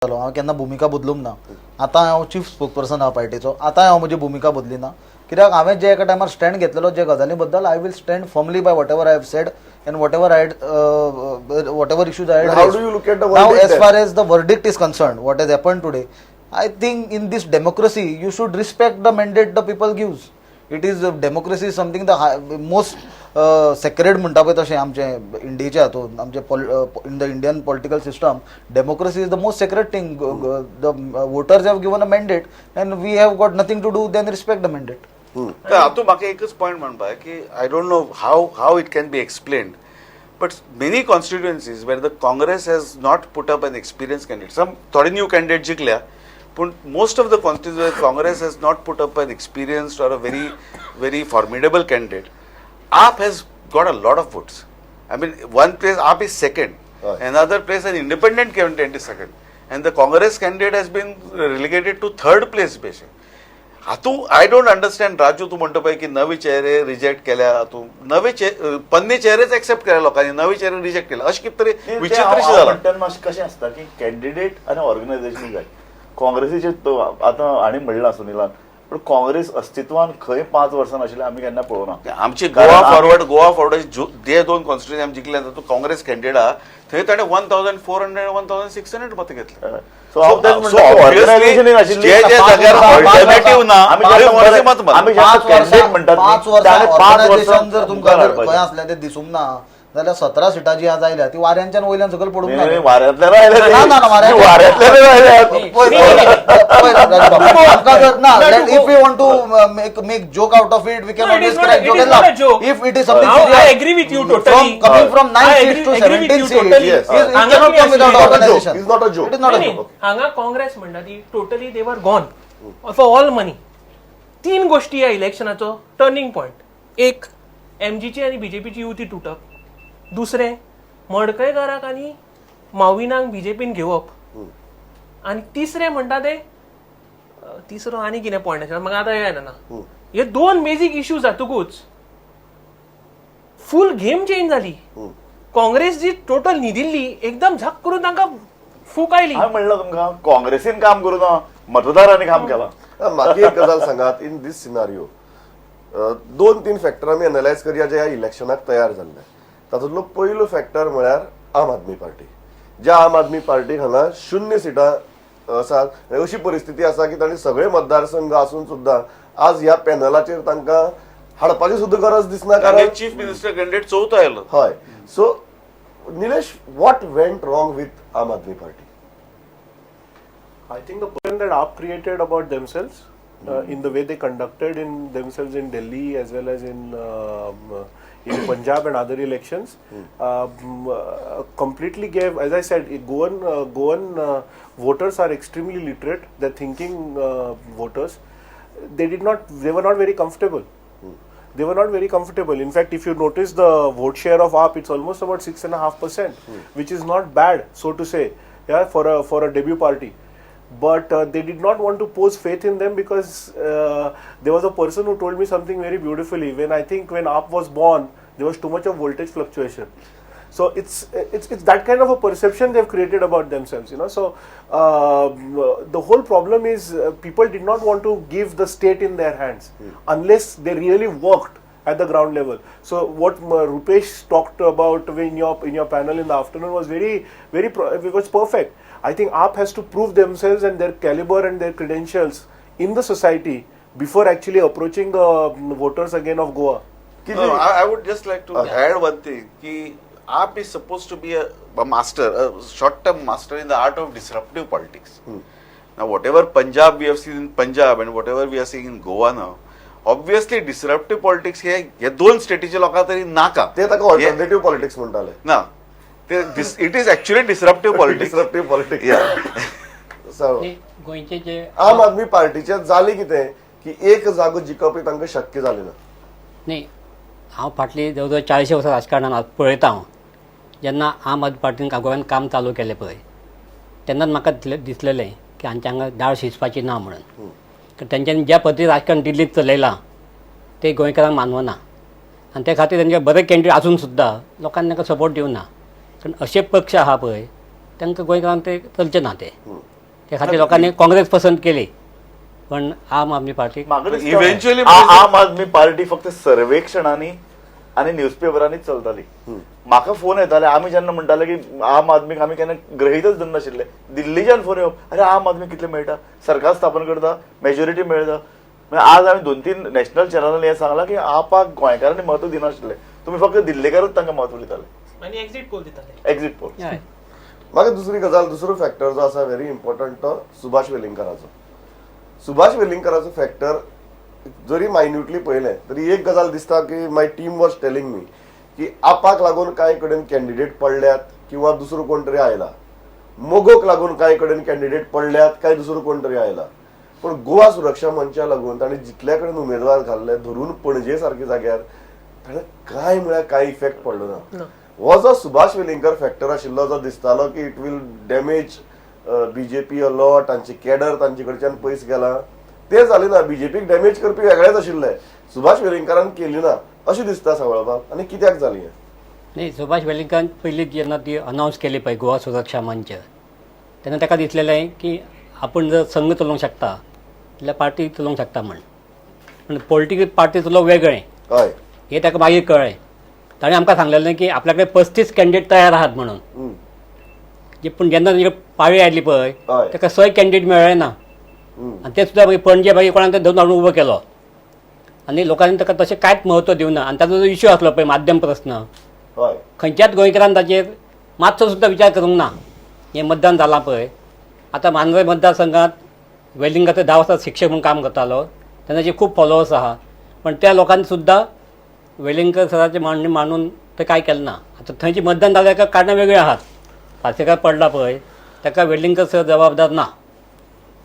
जालो, हांव केन्ना भुमिका बदलूंक ना. आतां हांव चीफ स्पोक्स पर्सन आहा पार्टीचो. आतां हांव म्हजी भुमिका बदली ना, कित्याक हांवें जे एका टायमार स्टँड घेतलेलो जे गजाली बद्दल, I will stand firmly by whatever I have said and whatever issues I. How do you look at the Now, verdict as then? far as the verdict is concerned, what has happened today, I think in this democracy, you should respect the mandate the people gives. It is democracy is something the most sacred म्हणटा पळय तशें आमचे इंडियेच्या हातून, आमचे in the Indian political system, democracy is the most sacred thing. The voters have given a mandate and we have got nothing to do than respect the mandate. तर हातूंत म्हाका एकच पॉयंट म्हणपाक की I don't know how it can be explained, but many constituencies where the Congress has not put up an experienced candidate, some थोडे new candidate जिखल्या, पूण most of the constituency Congress has not put up an experienced or a very very formidable candidate, AAP has got a lot of votes. I mean, one place AAP is second, another place an independent candidate is second, and the Congress candidate has been relegated to third place basically. हातूं I don't understand. Raju, तूं म्हणटा पळय की नवे चेहरे reject केल्या, हातूं नवे पन्ने चेहरेच accept केल्या लोकांनी, नवे चेहरे रिजेक्ट केले, अशें कितें तरी विचित्रशें जालां. म्हणटा मातशें कशें आसता की कॅन्डिडेट आनी ऑर्गनायझेशन जाय. काँग्रेसीचे तो आतां हांणी म्हणलां सुनिलान, पण काँग्रेस अस्तित्वान खंय 5 वर्सां नाशिल्लें आमी केन्ना पळोवना. आमची कारण गोवा फॉरवर्ड, गोवा फॉरवर्ड जे दोन कॉन्स्टिट्युएन्सी आमी जिखले, तातूंत काँग्रेस कॅन्डिडेट आहा थंय ताणें 1400, 1600 मतां घेतले. सो हांव तेच म्हणटा, ऑर्गनायझेशन नाशिल्ली. जे जे जाग्यार ऑल्टरनेटिव्ह ना आमी थंय जे काँग्रेसी मत मारले. आमी जे 5 वर्सां कॅन्डिडेट म्हणटात पाच न्ही, वर्सां ताणें 5 वर्सां ऑर्गनायझेशन जर तुमकां मुखार जर खंय हाडपाचें. आसलें तें दिसूंक ना जाल्यार 17 सिटां जी आज आयल्या ती वाऱ्यांच्यान वयल्यान सकयल पडूंक नाही, ना. नाही, वाऱ्यांतल्यान आयल्या ना, ना, ना, वाऱ्यांतल्यान आयल्या. पळय पळय राजू बाब, आमकां जर ना, if you want to make joke out of it, we can No, it always is not crack it joke is and not a laugh. joke. If it is something I agree with you totally. From coming from 9 I seats agree to agree with 17 you seats totally. Yes. It हांगा cannot कितें come without आशिल्लें? organization. It's not a joke. It is not a नाही, joke. हांगा काँग्रेस म्हणटा ती totally they were gone for all money. तीन गोष्टी ह्या इलेक्शनाचो टर्निंग पॉयंट. एक, एमजीची आनी बीजेपीची युती तुटप. दुसरें, मडकयकाराक आनी माविनाक बीजेपीन घेवप. आनी तिसरें म्हणटा ते तिसरो आनी कितें पॉयंट आशिल्लो म्हाका आतां याद ना. हे दोन बेजीक इश्यू जातकूच फूल गेम चेंज जाली. काँग्रेस जी टोटल न्हिदिल्ली, एकदम झक करून तांकां फूक आयली. हांवें म्हणलां तुमकां, काँग्रेसीन काम करूं ना, मतदारांनी काम केलां. म्हाका एक गजाल सांगात, इन दीस सिनारियो दोन तीन फॅक्टर आमी एनलायज करया जे ह्या इलेक्शनाक तयार जाल्ले. तातूंतलो पयलो फॅक्टर म्हळ्यार आम आदमी पार्टी. ज्या आम आदमी पार्टीक हांगा शुन्य सिटां आसात आनी अशी परिस्थिती आसा की तांणी सगळे मतदारसंघ आसून सुद्दां आज ह्या पॅनलाचेर तांकां हाडपाची सुद्दां गरज दिसना, कारण चीफ मिनिस्टर कॅन्डिडेट चवथो आयलो. हय. So Nilesh, what went wrong with Aam Aadmi Party? I think the perception that AAP created about themselves, in the way they conducted in themselves in Delhi as well as in Punjab and other elections, completely gave. As I said, Goan voters are extremely literate. They're thinking voters. They did not. They were not very comfortable. They were not very comfortable. In fact, if you notice the vote share of AAP, it's almost about 6.5%, which is not bad, so to say, yeah, for a debut party. But they did not want to pose faith in them because there was a person who told me something very beautifully. When I think when AAP was born, there was too much of voltage fluctuation. So it's that kind of a perception they've created about themselves. So the whole problem is people did not want to give the state in their hands unless they really worked at the ground level. So what Rupesh talked about in your panel in the afternoon was very very it was perfect. I think AAP has to prove themselves and their caliber and their credentials in the society before actually approaching the voters again of Goa. No, I would just like to add one thing. की AAP is supposed to be a master, a short-term master in the art of disruptive politics. Now, whatever Punjab we have seen in Punjab and whatever we are seeing in Goa now, obviously disruptive politics हे हे दोन स्टेटीच्या लोकांक तरी नाका. ते ताका alternative politics म्हणटाले. ना, ते it is actually disruptive politics. Disruptive politics. न्ही, गोंयचे जे आम आदमी पार्टीचे जाले कितें की एक जागो जिखप हे तांकां शक्य जालें ना. न्ही, हांव फाटली जवळ जवळ 40 वर्सां राजकारणान पळयता. हांव जेन्ना आम आदमी पार्टीन गोव्यान काम चालू केलें पळय, तेन्नाच म्हाका दिसलेलें की हांच्या हांगा दाळ शिजपाची ना म्हणून. कारण तेंच्यांनी ज्या पद्दतीन राजकारण दिल्लीत चलयलां तें गोंयकारांक मानवना आनी ते खातीर तेंचे बरे कॅन्डिडेट आसून सुद्दां लोकांनी तांकां सपोर्ट दिवना, कारण अशे पक्ष आहा पळय, तांकां गोंयकारांक ते चलचे ना ते. ते खातीर लोकांनी काँग्रेस पसंत केली, पण आम आदमी पार्टी म्हाका दिसता Eventually Aam Aadmi party फक्त सर्वेक्षणांनी आनी न्यूजपेपरांनीच चलताली. म्हाका फोन येताले, आमी जेन्ना म्हणटाले की आम आदमीक आमी केन्ना गृहीतच धरनाशिल्ले, दिल्लीच्यान फोन येवप, अरे आम आदमी कितले मेळटा, सरकार स्थापन करता, मेजॉरिटी मेळटा. म्हणजे आज आमी 2-3 नॅशनल चॅनलांनी हें सांगलां की आपाक गोंयकारांनी म्हत्व दिनाशिल्ले, तुमी फक्त दिल्लीकारच तांकां म्हत्व दिताले, आनी एक्झीट पोल दिताले. Exit poll. हय. मागीर दुसरी गजाल, दुसरो फॅक्टर जो आसा व्हेरी इम्पॉर्टंट तो सुभाष वेलिंगकाराचो. सुभाष वेलिंगकाराचो फॅक्टर जरी मायन्युटली पळयलें तरी एक गजाल दिसता की my team was telling me की आपाक लागून कांय कडेन कॅन्डिडेट पडल्यात किंवा दुसरो कोण तरी आयला, मोगोक लागून कांय कडेन कॅन्डिडेट पडल्यात काय दुसरो कोण तरी आयला, पण गोवा सुरक्षा मंचा लागून ताणें जितल्या कडेन उमेदवार घाल्ले धरून पणजे सारक्या जाग्यार ताणें काय म्हळ्यार कांय इफेक्ट पडलो ना. हो जो सुभाष वेलिंगकर फॅक्टर आशिल्लो जो दिसतालो की it will damage BJP a lot, तांचे कॅडर तांचे कडच्यान पयस गेला, ते जालें ना. बीजेपीक डॅमेज करपी वेगळेच आशिल्ले, सुभाष वेलिंगकारान केली ना अशें दिसता सावळबाब. आनी कित्याक जाली हें? नाही, सुभाष वेलिंगकारान पयलीं जेन्ना ती अनावन्स केली पळय गोवा सुरक्षा मंच, तेन्ना ताका दिसलेलें की आपूण जर संघ चलोवंक शकता जाल्यार पार्टी चलोवंक शकता म्हण, पूण पॉलिटिकल पार्टी चलोवप वेगळें हय हें ताका मागीर कळ्ळें. ताणें आमकां सांगलेलें की आपल्या कडेन 35 कॅन्डिडेट तयार आहात म्हणून, जे पूण जेन्ना तांचे पाळी आयली पळय ताका 6 कॅन्डिडेट मेळ्ळे ना, आनी ते सुद्दां मागीर पणजे मागीर कोणाक तरी धरून हाडून उबो केलो आनी लोकांनी ताका तशें कांयच म्हत्व दिवना. आनी ताचो जो इश्यू आसलो पळय माध्यम प्रस्न, खंयच्याच गोंयकारान ताचेर मातसो सुद्दां विचार करूंक ना. हें मतदान जालां पळय आतां मांद्रे मतदारसंघात वेलिंगाचो 10 वर्सां शिक्षक म्हणून काम करतालो, तेन्ना जे खूब फॉलोवर्स आहा, पण त्या लोकांनी सुद्दां वेलिंगकर सराचें मांडणी मांडून ते कांय केलें ना. आतां थंयचें मतदान जालें ताका कारणां वेगळीं आहात, पार्सेकार पडला पळय ताका वेलिंगकर सर जबाबदार ना,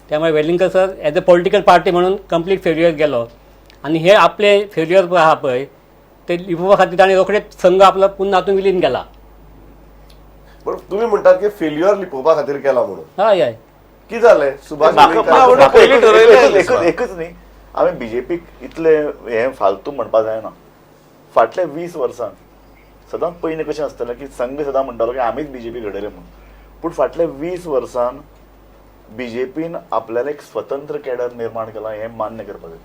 त्यामुळे Velingkar sir as a political party म्हणून कंप्लीट फेल्युअर गेलो. आनी हे आपले फेल्युअर आहा पळय ते लिपोवपा खातीर ताणें रोखडेच संघ आपलो पुन्हा हातूंत विलीन केला. पण तुम्ही म्हणतात की फेल्युअर लिपोवपा खातीर केला म्हणून, हय हय. कितें जालें सुभाष एकच न्ही, आमी बीजेपीक इतले हे फालतू म्हणपा जायना. फाटल्या 20 वर्सां सदांच पयलीं कशें आसतालें की संघ सदां म्हणटालो की आमीच बीजेपी घडयले म्हणून, पूण फाटल्या 20 वर्सान बीजेपीन आपल्याला एक स्वतंत्र कॅडर निर्माण केला हें मान्य करपाक जाय.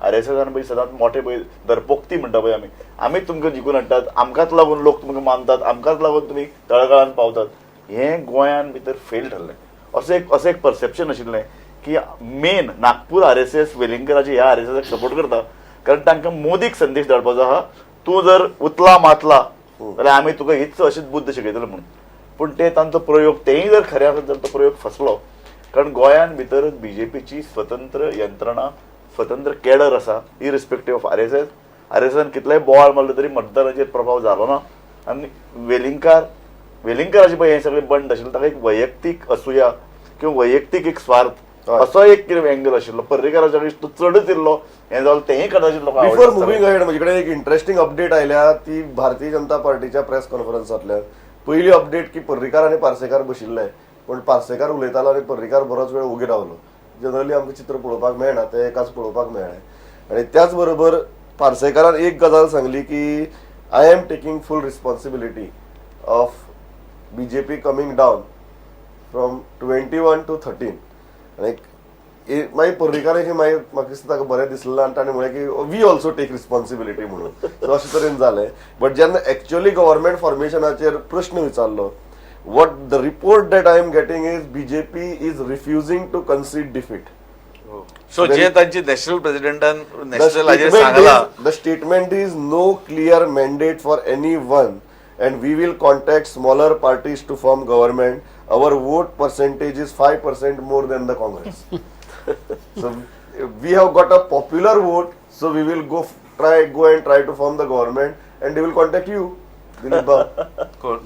आर एस एसान पळय सदांच मोठे पळय दरपोक्ती म्हणटा पळय, आमी आमीच तुमकां जिखून हाडटात, आमकांच लागून लोक तुमकां मानतात, आमकांच लागून तुमी तळागाळान पावतात, हें गोंयान भितर फेल ठरलें. असो एक परसेप्शन आशिल्लें की main Nagpur R S S वेलिंगकराचे ह्या आर एस एसाक सपोर्ट करता, कारण तांकां मोदीक संदेश धाडपाचो आहा, तूं जर उतला मातला जाल्यार आमी तुका हीच अशीच बुद्द शिकयतले म्हणून. पूण ते तांचो प्रयोग तेय जर खरें आसत जाल्यार तो प्रयोग फसलो, कारण गोंयान भितर बीजेपीची स्वतंत्र यंत्रणा, स्वतंत्र कॅडर आसा, irrespective of R S S. R S एसान कितलेय बोवाळ मारलो तरी मतदाराचेर प्रभाव जालो ना. आनी वेलिंगकाराचें पळय हें सगळें बंड आशिल्लें, ताका एक वैयक्तीक असूया किंवा वैयक्तीक एक स्वार्थ असो एक कितें एंगल आशिल्लो. पर्रीकाराच्या तो चडच इल्लो हें जालो, तेंय कदाचित लोकांक बिफोर मुव्हिंग अहेड म्हजे कडेन एक इंटरेस्टिंग अपडेट आयल्या ती भारतीय जनता पार्टीच्या प्रेस कॉन्फरन्सांतल्यान. पयली अपडेट की पर्रीकार आनी पार्सेकार बशिल्ले, पण पार्सेकार उलयतालो आनी पर्रीकार बरोच वेळ ओगी रावलो. जनरली आमकां चित्र पळोवपाक मेळना, तें एकाच पळोवपाक मेळ्ळें. आनी त्याच बरोबर पार्सेकारान एक गजाल सांगली की I am taking full responsibility of BJP coming down from 21 to 13. आनी मागीर पर्रीकाराचें मागीर म्हाका दिसता ताका बरें दिसलें आनी ताणें म्हणलें की we also take responsibility म्हणून. सो अशें तरेन जालें. बट जेन्ना एक्च्युअली गव्हर्मेंट फॉर्मेशनाचेर प्रश्न विचारलो, what the report that I am getting is BJP is refusing to concede defeat. So जे तांची नॅशनल प्रेसिडेंटान नॅशनल हाजेर सांगला, The statement is no clear mandate for anyone and we will contact smaller parties to form government. Our vote percentage is 5% more than the Congress. So we have got a popular vote, so we will go and try to form the government, and they will contact you, Dilip Bab.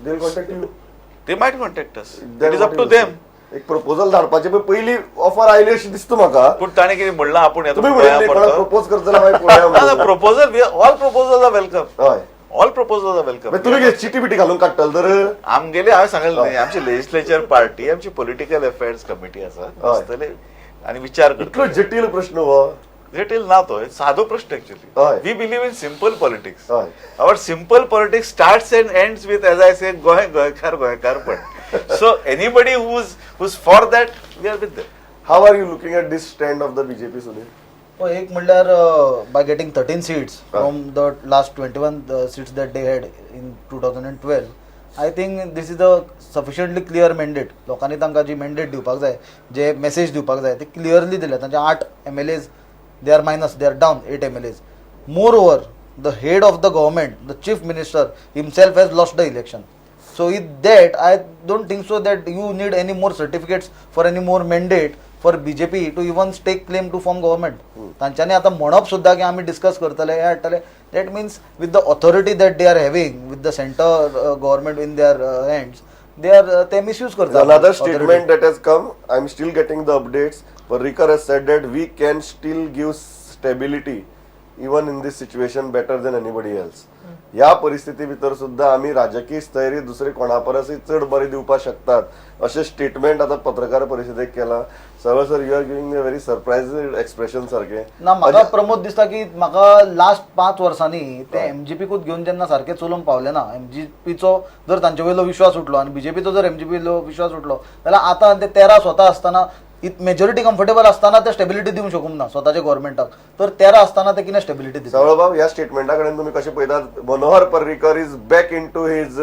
They will contact you. They might contact us. Then It is up what to you will them. say? एक proposal धाडपाचे पळय पयली offer आयली अशी दिसता म्हाका. पूण ताणें कितें म्हणलां आपूण तुमी म्हणिल्लें कोणाक प्रपोज करता जाल्यार मागीर पळोवया म्हणून. Proposal, all proposal are welcome. हय. All proposal are welcome. मागीर तुमी कितें चिटी बिटी घालून काडटले तर? आमगेले हांवें सांगलें न्ही, आमची लेजिस्लेचर पार्टी, आमची पॉलिटिकल अफेर्स कमिटी आसा, बसतले आनी विचार इतलो करतले. जटील प्रश्न हो. जटील ना तो, सादो प्रश्न actually. We believe in simple politics. हय. Our simple politics starts and ends with, as I say, Goa गोंयकार गोंयकारपण. So anybody who's for that, we are with them. How are you looking at this stand of the BJP, Sunil? एक म्हणल्यार by getting 13 seats from the last 21 seats that they had in 2012, I think this is a sufficiently clear mandate. लोकांनी तांकां जी mandate दिवपाक जाय, जे message दिवपाक जाय ते क्लियरली दिले. तांचे 8 MLAs, they are minus, they are down 8 MLAs. Moreover, the head of the government, the chief minister himself has lost the election. So with that, I don't think so that you need any more certificates for any more mandate for BJP to even stake claim to form government. तांच्यांनी आतां म्हणप सुद्दां की आमी discuss करतले, हे हाडटले, that means with the authority that they are having, with the centre government in their hands, they are ते मिसयूज करतात Another authority. Statement that has come, I'm still getting the updates. Parrikar has said that we can still give stability even in this situation better than anybody else. ह्या परिस्थिती भितर सुद्धा आमी राजकीय स्थैर्य दुसरे कोणा परसय चड बरें दिवपाक शकतात अशें स्टेटमेंट आतां पत्रकार परिशदेक केलां. Sir, sir, you are giving a very surprise expression सारकें. ना, म्हाका प्रमोद दिसता की म्हाका लास्ट 5 वर्सांनी ते एमजीपीकूच घेवन जेन्ना सारके चलोवंक पावले ना, एमजीपीचो जर तांचे वयलो विश्वास उठलो आनी बीजेपीचो जर एमजीपी वयलो विश्वास उठलो जाल्यार आतां ते 13 स्वता आसतना, मेजॉरिटी कम्फर्टेबल आसतना ते स्टेबिलिटी दिवंक शकूंक ना स्वताच्या गव्हर्मेंटाक, तर 13 आसतना ते कितें स्टेबिलिटी दिता? सावळबाब, ह्या स्टेटमेंटा कडेन तुमी कशें पळयतात? Manohar Parrikar is back into his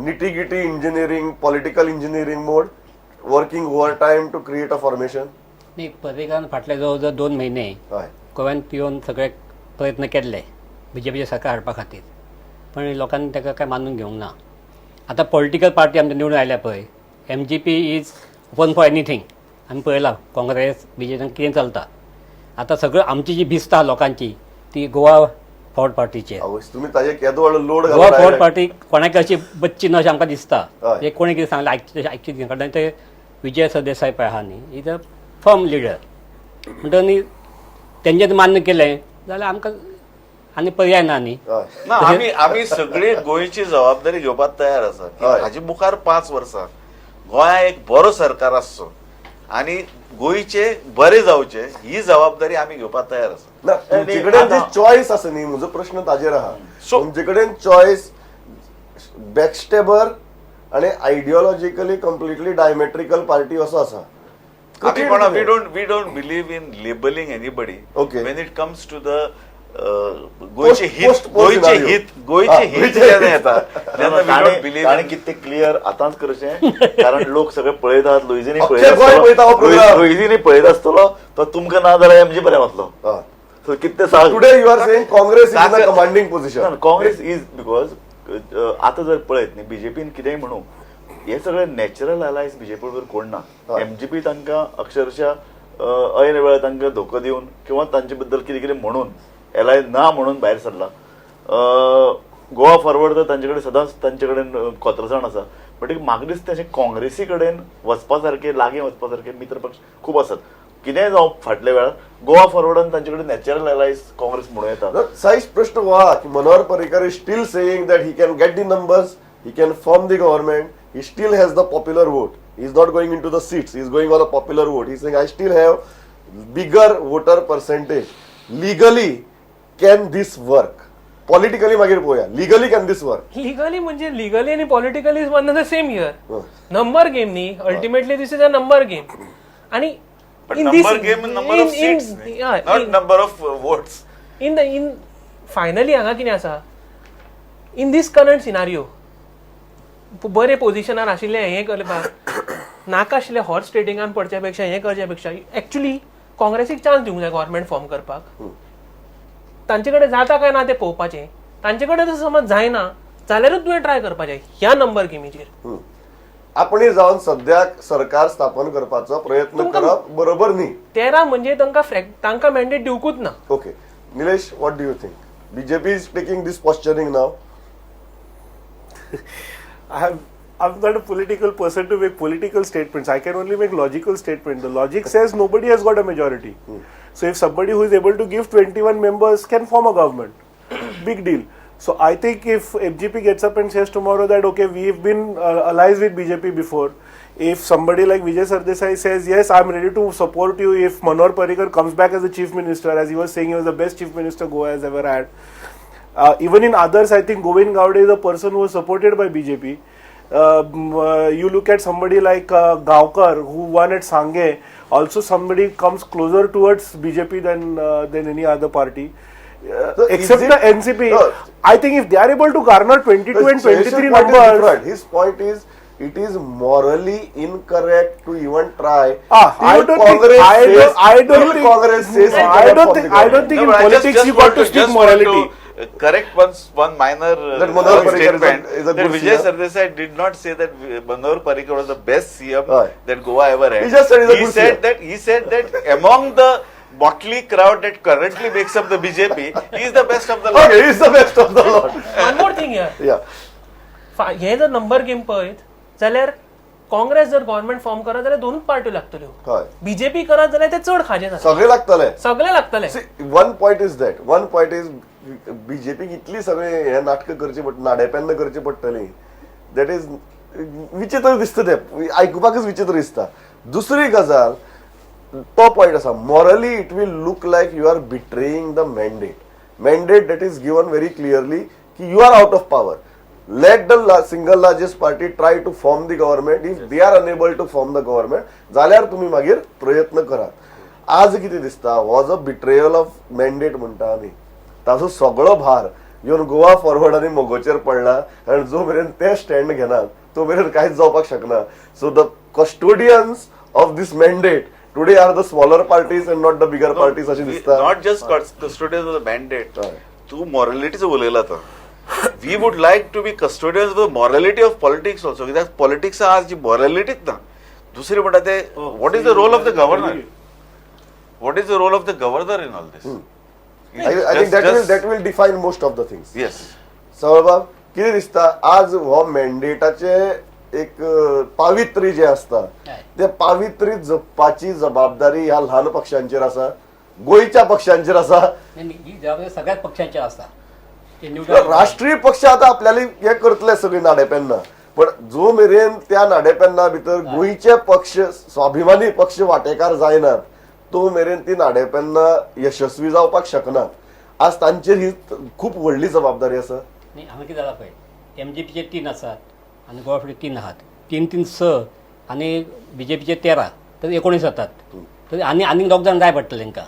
nitty gritty engineering, political engineering mode, working overtime to create a formation. न्ही, पर्रीकारान फाटले जवळ जवळ 2 म्हयने हय गोव्यान येवन सगळे प्रयत्न केल्ले बीजेपीचे सरकार हाडपा खातीर, पण लोकांनी ताका काय मानून घेवंक ना. आतां पॉलिटिकल पार्टी आमच्या निवडून आयल्या पळय, MGP is open for anything. आमी पळयलां काँग्रेस बीजेपी कितें चलता. आतां सगळं आमची जी भिस्त आहा लोकांची ती गोवा फॉरवर्ड पार्टीचेर. आवयस, तुमी ताजे केदो व्हडलो लोड गोवा फॉरवर्ड पार्टी कोणाक अशी बच्ची ना अशें आमकां दिसता. हय. हे कोणी कितें सांगलें आयकचें आयकचें, कारण ते विजय सरदेसाय पळय आहा न्ही, is a firm leader. म्हणटकीर न्ही तेंचें मान्य केलें जाल्यार आमकां आनी पर्याय ना न्ही. हय ना, आमी आमी सगळी गोंयची जबाबदारी घेवपाक तयार आसा की हय. हाजे मुखार 5 वर्सां गोंया एक बरो सरकार आसचो आनी गोंयचे बरे जावचे ही जबाबदारी आमी घेवपाक तयार आसा. ना, तुमचे कडेन जी चॉयस आसा न्ही, म्हजो प्रश्न ताजेर आहा. तुमचे कडेन चॉयस बॅकस्टेबर आनी आयडियोलॉजिकली कंप्लिटली डायमेट्रिकल पार्टी असो आसा. आमी कोणा we don't believe in labelling anybody. Okay. When it comes to the गोंयचे हित, post गोंयचे scenario. हित, गोंयचे हित गोंयचे जेन्ना येता तेन्ना we don't believe. ताणें कितें क्लियर आतांच करचें, कारण लोक सगळे पळयतात. लुईझिनी अख्खे गोंय पळयता हो program. लुईझिनी पळयता आसतलो तो तुमकां ना जाल्यार एमजी बरें वतलो. सो कितें सांग. Today you are saying Congress is in a commanding position. Congress is because आतां जर पळयत न्ही बीजेपीन कितेंय म्हणू, हे सगळे नॅचरल अलायन्स बीजेपी बरोबर कोण ना. हय. एमजीपी तांकां अक्षरशः ऐन वेळार तांकां धोको दिवन किंवा तांचे बद्दल कितें कितें म्हणून एलाय ना म्हणून भायर सरला. गोवा फॉरवर्ड तर तांचे कडेन सदांच तांचे कडेन कोत्रसाण आसा, बट एक म्हाका दिसता अशें काँग्रेसी कडेन वचपा सारके, लागीं वचपा सारके मित्र पक्ष खूब आसात. कितेंय जावं फाटल्या वेळार गोवा फॉरवर्डान तांचे कडेन नॅचरल एलायज काँग्रेस म्हणूं येता. साईज प्रश्न हो की Manohar Parrikar is still saying that he can get the numbers, he can form the government, he still has the popular vote. He is not going into the seats, he is going on a popular vote. He is saying I still have bigger voter percentage. Legally can this work? Politically मागीर पळोवया, legally can this work? Legally म्हणजे legally आणि politically is one the same here. Number game न्ही, ultimately this is a number game. आणि But in number this- game, number of seats, yeah, not number of votes. In the in finally हांगा कितें आसा, in दीस current scenario बरे पोजिशनार आशिल्ले हें करपाक नाका आशिल्ले हॉर्स ट्रेडिंगान पडच्या पेक्षा, हें करच्या पेक्षा एक्चुली काँग्रेसीक चान्स दिवंक जाय गव्हर्मेंट फॉर्म करपाक. तांचे कडेन जाता काय ना तें पळोवपाचें. तांचे कडेन जर समज जायना जाल्यारूच तुवें ट्राय करपाचें ह्या नंबर गेमीचेर. आपणे जावन सद्याक सरकार स्थापन करपाचो प्रयत्न तुमकां- करप बरोबर न्ही. 13 म्हणजे तांकां तांकां मॅन्डेट दिवकूच ना. Okay Nilesh, what do you think? BJP is taking this posturing now. I'm not a political person to make political statements. I can only make logical statements. The logic says nobody has got a majority. So if somebody who is able to give 21 members can form a government, big deal. So I think if MGP gets up and says tomorrow that, okay, we've been allies with BJP before, if somebody like Vijay Sardesai says, yes, I'm ready to support you if Manohar Parrikar comes back as the chief minister, as he was saying, he was the best chief minister Goa has ever had. Even in others, I think Govind Gaude is a person who was supported by BJP. You look at somebody like Gaonkar who won at Sanguem, also somebody comes closer towards BJP than any other party. So Except is it- the NCP. No. I think if they are able to garner 22 and Jayesh's 23 point is numbers, different. His point is it is morally incorrect to even try. I Till don't think- Congress I says, don't- I don't till think- Congress says No, we I cannot don't form think- the I don't government. think No, in but I politics just you want got to speak just want morality. to, correct one minor That Manohar Parrikar is a- statement is a that good Vijay CM. Sardesai did not say that Manohar Parrikar was the best CM Right. that Goa ever had. He just said he's a he good said CM. that he said that among the motley crowd that currently makes up the BJP, he is the best of the lot. Okay, he's the best of the lot. One more thing here. Yeah. हे जर number game पळयत जाल्यार काँग्रेस जर government form करत जाल्यार दोनूच पार्ट्यो लागतल्यो. हय. BJP करत जाल्यार ते चड खाजें जाता. सगळे लागतले. सगळे लागतले. See, one point is that. One point is बीजेपीक इतली सगळे हे नाटकां करची पडट, नाडेपेन्नां करची पडटली. That is विचित्र दिसता, तें आयकुपाकच विचित्र दिसता. दुसरी गजाल, तो पॉयंट आसा, morally it will look like you are betraying the mandate, mandate that is given very clearly की you are out of power. Let the single largest party try to form the government. If they are unable to form the government जाल्यार तुमी मागीर प्रयत्न करात. आज कितें दिसता, हो जो बिट्रेयल ऑफ मॅन्डेट म्हणटा आमी, ताजो सगळो भार येवन गोवा फॉरवर्ड आनी मोगोचेर पडला, कारण जो मेरेन ते स्टँड घेनात तो मेरेन कांयच जावपाक शकना. So the custodians of this mandate today are the smaller parties and not the bigger parties अशें दिसता. Not just custodians of the mandate. हय. तूं मॉरलिटीचो उलयला आतां. We would like to be custodians of the morality of politics also, कित्याक politics आज जी मॉरलिटीच ना. दुसरी म्हणटा ते, what is the role of the governor, what is the role of the governor in all this? I think that will define most of the things. Yes. सवळबाब, कितें दिसता आज हो मॅन्डेटाचे एक पावित्र्य जें आसता तें पावित्र्य जपपाची जबाबदारी ह्या ल्हान पक्षांचेर आसा, गोंयच्या पक्षांचेर आसा. नाही, नाही, ही जबाबदारी सगळ्याच पक्षांचेर आसा. ते निवडून राष्ट्रीय पक्ष आता आपल्याला हे करतले सगळी नाडेपेन्नां, पण जो मेरेन त्या नाडेपेन्ना भितर गोंयचे पक्ष, स्वाभिमानी पक्ष वांटेकार जायनात तो मेरेन ती नाडेपेन्नां यशस्वी जावपाक शकनात. आज तांचेर ही खूब व्हडली जबाबदारी आसा. नाही, हांगा कितें जालां पळय, एम जी पीचे 3 आसात आनी गोवा फुडें 3 आहात, 3 3 6 आनी बी जे पीचे 13, तर 19 जातात. तर आनी आनीक 2 जाण जाय पडटले तांकां.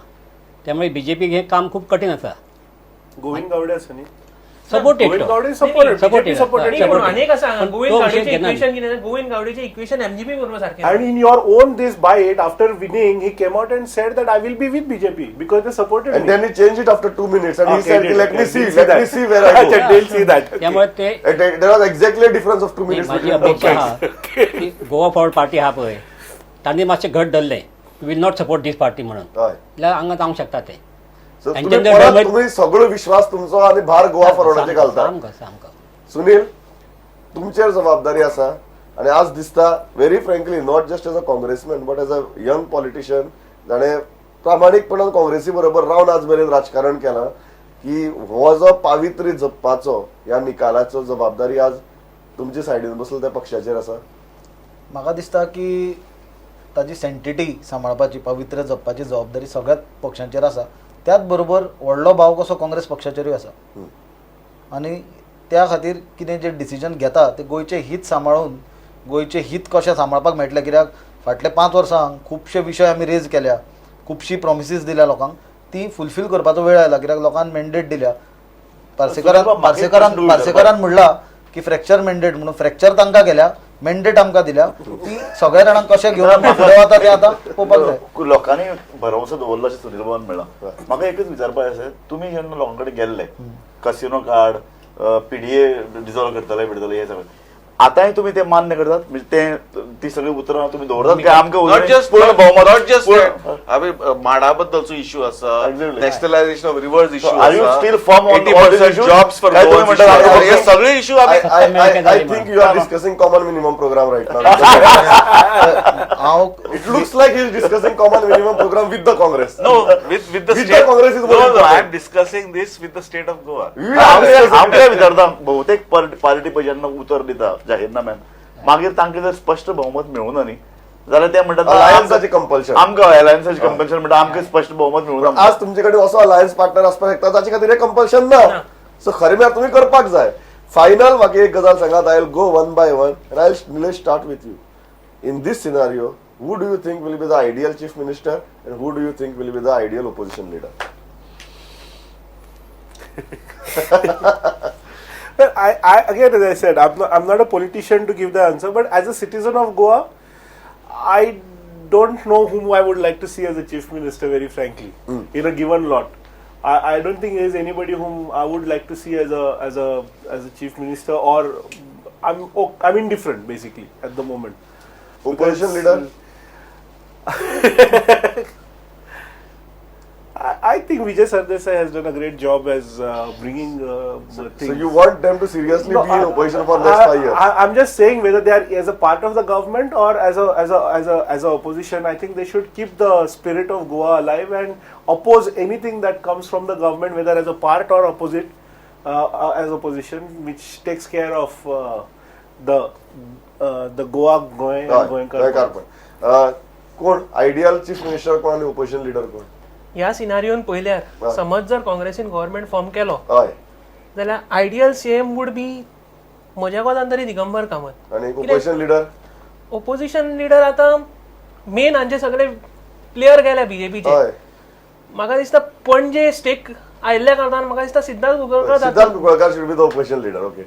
त्यामुळे बी जे पीक हें काम खूब कठीण आसा. गोविंद गावडे आसा न्ही, supported Govind Gawde supported, supported. Supported. आणि अनेक आसा. पण गोविंद तो विशय गावडेचें घेना. इक्वेशन कितें जालें? गोविंद गावडेचें इक्वेशन एमजीपी बरोबर सारकें. And in your own this bite, after winning, he came out and said that I will be with BJP because they supported And me. then he changed it after 2 minutes and he Okay, said, did- let me okay, see, didn't let me that. see where I go. अच्छा, didn't see that. Okay. त्यामुळे ते And there was exactly a difference of 2 नाही, minutes माझी between the अपेक्षा आहा की Goa forward party आहा पळय, तांणी मातशें घट धरलें, will not support this party म्हणून, हय. जाल्यार हांगा जावंक शकता ते. So तांचे तुम्ही जर परत डोंगर- तुम्ही सगळो विश्वास तुमचो आनी भार गोवा फॉरवर्डाचेर घालता. सामको सामको. सुनील, तुमचेर जबाबदारी आसा आनी आज दिसता very frankly, not just as a congressman but as a young politician जाणें प्रामाणीकपणान काँग्रेसी बरोबर रावन आज मेरेन राजकारण केलां, की हो जो पावित्र्य जपपाचो ह्या निकालाचो जबाबदारी आज तुमचे सायडीन बसलो त्या पक्षाचेर आसा. म्हाका दिसता की ताजी सेंटिटी सांबाळपाची, पवित्र जपपाची जबाबदारी सगळ्याच पक्षांचेर आसा. त्याच बरोबर व्हडलो भाव कसो काँग्रेस पक्षाचेरूय आसा, आनी त्या खातीर कितें जें डिसिजन घेता तें गोंयचें हीत सांबाळून, गोंयचें हीत कशें सांबाळपाक मेळटलें, कित्याक फाटल्या 5 वर्सांक खुबशे विशय आमी रेज केल्या, खुबशी प्रॉमिसीस दिल्या लोकांक, ती फुलफील करपाचो वेळ आयला, कित्याक लोकांक मॅन्डेट दिल्या. पार्सेकारान पार्सेकारान पार्सेकारान म्हणलां की फ्रॅक्चर मॅन्डेट म्हणून, फ्रॅक्चर तांकां गेल्या, मॅन्डेट आमकां दिल्या, ती सगळ्या जाणांक कशें घेवन आमी फुडें वता तें आतां पळोवपाक जाय. लोकांनी भरवंसो दवरलो अशें सुनील बाबान म्हणलां. म्हाका एकच विचारपाक आसा, तुमी जेन्ना लोकां कडेन गेल्ले कसिनो कार्ड, पीडीए डिजॉल्व करतले बिडतले हे सगळें, आतांय तुमी ते मान्य करतात? म्हणजे ते ती सगळी उतरां तुमी दवरतात काय आमकां not just पूर्ण भोवमत not just आमी माडा बद्दलचो इश्यू आसा, Exactly. Nationalisation of rivers issue, So are you still firm on all these issues? Jobs for काय तुम्ही म्हणता? हे सगळे इश्यू आमी I think you are discussing common minimum program right now. हांव It looks like he is discussing common minimum program with the Congress. No, with the With the state Congress is no, more no, important. I am discussing this with the state of Goa. We are discussing हांव कितें विचारता, बहुतेक party पळय जेन्ना उतर दिता जाहीरनाम्यान, मागीर तांकां जर स्पश्ट भोवमत मेळूना न्ही जाल्यार ते म्हणटात अलायन्साची कंपल्शन. आमकां अलायन्साची कंपल्शन म्हणटा, आमकां स्पश्ट भोवमत मेळूना. आज तुमचे कडेन असो अलायन्स पार्टनर आसपाक शकता जाचे खातीर हें कंपल्शन ना. सो खरें म्हळ्यार तुमी करपाक जाय. फायनल म्हाका एक गजाल सांगात, I will go one by one and I will start with you. In this scenario, who do you think will be the ideal chief minister and who do you think will be the ideal opposition leader? Well, I again, as I said, I'm not a politician to give the answer, but as a citizen of Goa, I don't know whom I would like to see as a chief minister, very frankly, in a given lot. I don't think there is anybody whom I would like to see as a chief minister, or I'm indifferent basically at the moment. Opposition Because, leader? I think Vijay Sardesai has done a great job as bringing the things. So you want them to seriously No, be in opposition for next 5 years? I'm just saying whether they are as a part of the government or as a opposition. I think they should keep the spirit of Goa alive and oppose anything that comes from the government, whether as a part or opposite, as opposition, which takes care of the Goa Goa हय, and Goenkar. गोंयकारपण. कोण ideal chief minister कोण आनी opposition leader कोण? ह्या सिनारियोन पळयल्यार, हय. समज जर काँग्रेसीन गव्हर्मेंट फॉर्म केलो जाल्यार आयडियल सीएम वूड बी म्हज्या कोतान तरी दिगंबर कामत. आनी ओपोजिशन लिडर? ओपोजिशन लिडर आतां मेन हांचे सगळे प्लेयर गेल्या बीजेपीचे. म्हाका दिसता पणजे स्टेक आयिल्ल्या कारणान म्हाका दिसता सिद्धार्थ कुंकळकर जाता. Siddharth Kunkalkar should be the opposition leader. Okay,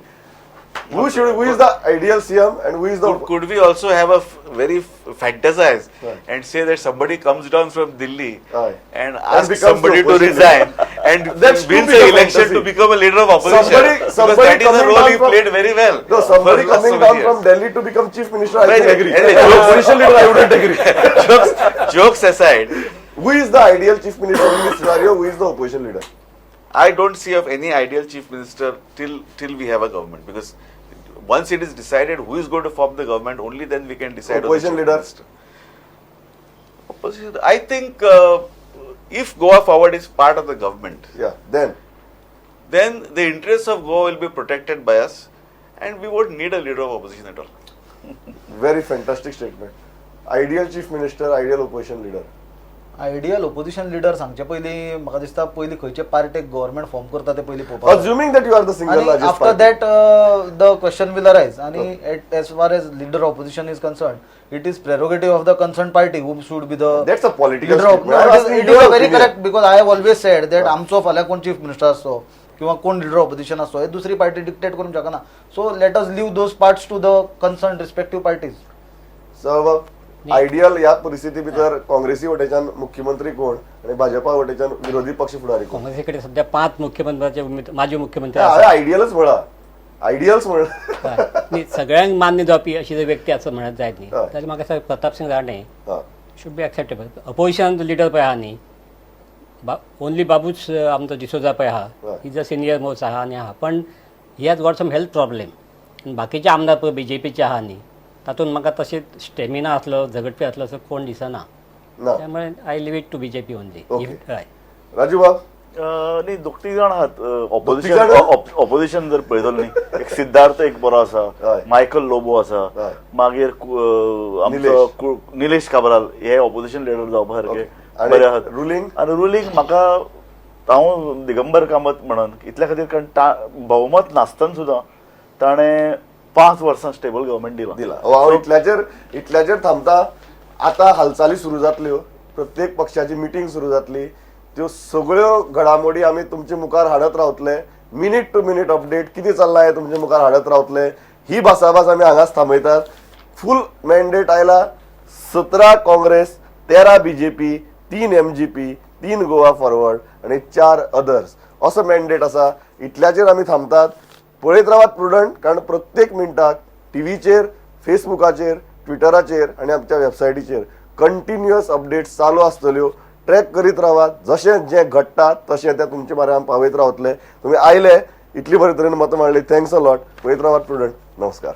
who is the ideal CM and who is the Could we also have a very fantasize and say that somebody comes down from Delhi and asks becomes the somebody to opposition resign and That's too wins big the a election fantasy. To become a leader of opposition? Because Somebody that is a coming role down he played very well No, somebody for last coming so many down years. From Delhi to become chief minister, I Right, can agree. anyway, Opposition leader, I wouldn't agree. Jokes aside, Who is the ideal chief minister in this scenario? Who is the opposition leader? I don't see of any ideal chief minister till we have a government, because once it is decided who is going to form the government, only then we can decide on the Opposition chief leader? Minister. Opposition, I think if Goa Forward is part of the government, Yeah, then then the interests of Goa will be protected by us, and we won't need a leader of opposition at all. Very fantastic statement. Ideal chief minister, ideal opposition leader. Ideal opposition leader सांगचे पयलीं म्हाका दिसता पयलीं खंयचे पार्टेक government form करता ते पयलीं पळोवपाक जाय. Assuming that you are the single आणि largest after party. That the question will arise. आणि as far as leader opposition is concern, it is prerogative of the concern party whom should be the That's a political leader of statement. I'm asking it is your a very opinion. Correct, because I have always said that आमचो फाल्यां कोण chief minister आसतो किंवा कोण leader opposition आसतो हे दुसरी party dictate करूंक शकना. So let us leave those parts to the concern respective parties. So, ideal ह्या परिस्थिती भितर काँग्रेसी वटेच्यान मुख्यमंत्री कोण आणि भाजपा वटेच्यान विरोधी पक्ष फुडारी कोण? काँग्रेसीकडे सध्या पांच मुख्यमंत्र्याचे माजी मुख्यमंत्री हांवें आसात. आयडियलच म्हणला, आयडियल्स म्हणला. हय. न्ही, सगळ्यांक मान्य जावपी अशी जर व्यक्ती आसा म्हणत जायत न्ही जाल्यार म्हाका दिसता Pratapsingh Rane should be acceptable. Opposition leader पळय आहा न्ही, बा ओनली बाबूच आमचो डिसोजा पळय आहा. Is a senior most आहा आनी आहा, पण he has got some health problem. आनी बाकीचे आमदार पळय बीजेपीचे आहा न्ही, तातूंत म्हाका तशें स्टेमिना आसलो, झगडपी आसलो असो कोण दिसना. ना. त्यामुळे I leave it to BJP only. Okay. हय. राजू बाब. न्ही, दोग तीग जाण आहात ऑपोजिशन. दोग तीग जाण? ऑपोजिशन जर पळयतलो न्ही, एक सिद्धार्थ एक बरो आसा, मायकल लोबो आसा, मागीर आमचो निलेश. निलेश काब्राल हे ऑपोजिशन लिडर जावपा सारके आणि बरे आहात. रुलिंग? आनी रुलींग म्हाका हांव दिगंबर कामत म्हणन, इतल्या खातीर कारण भोवमत नासतना सुद्दां ताणें 5 वर्सां स्टेबल गव्हर्मेंट दिलां. दिला. हो, हांव इतल्याचेर थांबता. आता हालचाली सुरू जातल्यो, प्रत्येक पक्षाची मिटींग सुरू जातली, त्यो सगळ्यो घडामोडी आमी तुमचे मुखार हाडत रावतले. मिनीट टू मिनीट अपडेट कितें चल्लां हें तुमचे मुखार हाडत रावतले. ही भासाभास आमी हांगाच थांबयतात. फूल मॅन्डेट आयला, 17 Congress, 13 BJP, 3 MGP, 3 Goa forward आनी 4 अदर्स असो मॅन्डेट आसा. इतल्याचेर आमी थांबतात. पळयत रावात प्रुडंट, कारण प्रत्येक मिनटाक टीव्हीचेर, फेसबुकाचेर, ट्विटराचेर आनी आमच्या वेबसायटीचेर कंटिन्युअस अपडेट्स चालू आसतल्यो. ट्रॅक करीत रावात, जशें जें घडटा तशें तें तुमचे म्हऱ्यान पावयत रावतले. तुमी आयले, इतली बरे तरेन मतां मांडली, thanks a lot. पळयत रावात प्रुडंट. नमस्कार.